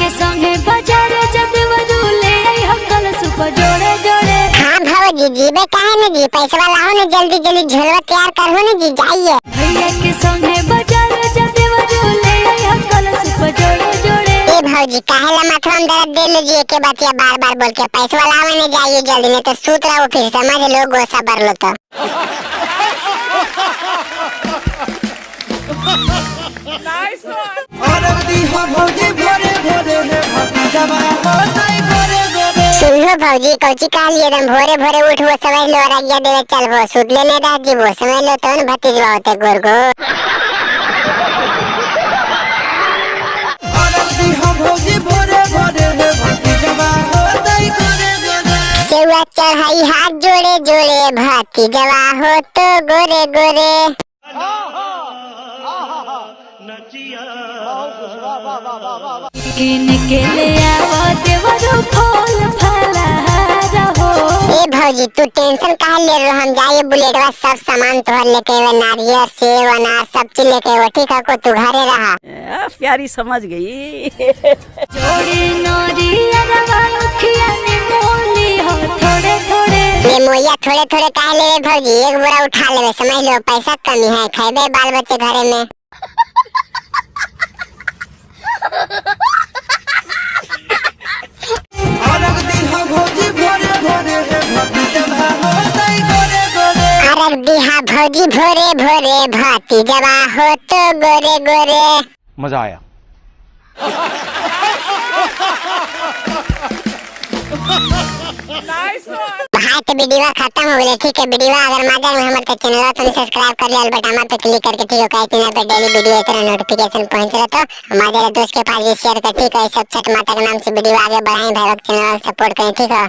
के संगे बाजार जदवरू ले आई हो कलश पर जोड़े जोड़े। हाँ भौजी जीबे काहे न जी, पैसा लाओ ना जल्दी जल्दी, झोलवा तैयार करहो ना जी, जाइए। भैया के संगे बाजार जदवरू ले आई हो कलश पर जोड़े जोड़े। ए भौजी काहे ला माथवा में दर्द दे लीजिए के बातिया बार बार बोल के, पैसा लाओ ना जाइए जल्दी, नहीं तो सूत रहो फिर समझ लो गोसा बर लो तो। अरग दीहा भौजी भोरे भोरे हे भतीजवा होतै गोरे गोरे। सुनो भौजी कौची कह लिए एकदम भोरे भोरे उठ वो समझ लो अरगिया देवे चल वो सूत लेने रह जी वो समझ लो तो न भतीजवा होते गोर गोर। अरग दीहा भौजी भोरे भोरे हे भतीजवा होतै गोरे गोरे। सेवा चढ़ाई हाथ जोड़े जोड़े भतीजवा हो तो गोरे गोरे। किन के ले आवो देवरू फल फलहार हो। ए भौजी तू टेंशन काहे ले रहो, हम जाइए बुलेटवा सब सामान तोहर लेके आवे, नारियल सेब अनार सब चीज लेके आवे, ठीक है को तू घरे रहा। प्यारी समझ गई। जोड़े नरियरवा उखिया ने मोली हो थोड़े थोड़े। ये मोया थोड़े थोड़े काहे लेवे भौजी, एक बोरा उठा लेवे समझ लो, पैसा कमी है खेबे बाल बच्चे घरे में। अरग दीहा भौजी भोरे भोरे हे भतीजवा होतै गोरे गोरे। अरग दिहा भौजी भोरे भोरे भतीजवा हो तो गोरे गोरे। मजा आया। भाई तो वीडियो खत्म हो गई, ठीक है। वीडियो अगर मजा में हमारे तो चैनल तो सब्सक्राइब कर लिया बटन पे क्लिक करके, ठीक है। चैनल पे डेली वीडियो इतना नोटिफिकेशन पहुंच रहा तो हमारे दोस्त के पास भी शेयर कर, ठीक है। सब छठ माता के नाम से वीडियो आगे बढ़ाएं, भाई लोग चैनल सपोर्ट करें, ठीक है।